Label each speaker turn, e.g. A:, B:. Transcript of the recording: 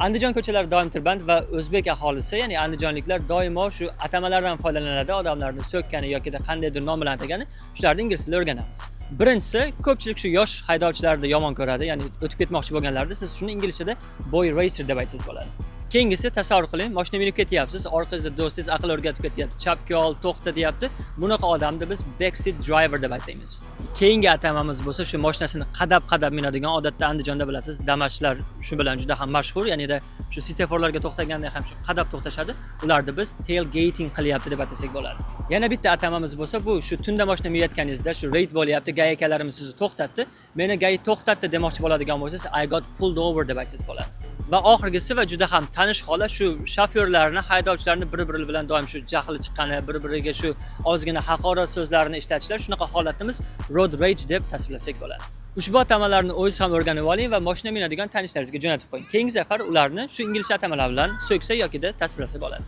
A: Andijon ko'chalari doim tirband va o'zbek aholisi, ya'ni andijonliklar doimo shu atamalardan foydalanadi, odamlarni so'kkani yokida qandaydir nom bilan atagani. Shularni ingliz tilida o'rganamiz. Birinchisi, ko'pchilik shu yosh haydovchilarni yomon ko'radi, ya'ni o'tib ketmoqchi bo'lganlarni. Siz shuni inglizchada "boy racer" deb aytsangiz bo'ladi. Keyingisi, tasavvur qiling, mashina minib ketyapsiz, orqangizda do'stingiz aql o'rgatib ketyapti, chapga ol, to'xta deyapti. Bunaqa odamni biz backseat driver deb ataymiz. Keyingi atamamiz bo'lsa, shu mashinasini qadab qadab minadigan. Odatda Andijonda, bilasiz, Damashlar shu bilan juda ham mashhur, ya'nida shu svetoforlarga to'xtaganda ham shu qadab to'xtashadi. Ularni biz tailgating qilyapti deb atasak bo'ladi. Yana bitta atamamiz bo'lsa, bu shu tunda mashina minayotganingizda shu reyd bo'lyapti, ГАИ akalarim sizni to'xtatdi. Meni ГАИ to'xtatdi demoqchi bo'ladigan bo'lsangiz, "I got pulled over" deb aytsangiz bo'ladi. Va oxirgisi va juda ham tanish holat, shu shofyorlarni, haydovchilarni bir biri bilan doim shu jahli chiqqani, bir biriga shu ozgina haqorat so'zlarini ishlatishlar, shunaqa holatimiz road rage deb tasvirlasak bo'ladi. Ushbu atamalarni o'zingiz ham o'rganib oling va mashina minadigan tanishlaringizga jo'natib qo'ying. Keyingi safar ularni shu inglizcha atamalar bilan so'ksa yokida tasvirlasa bo'ladi.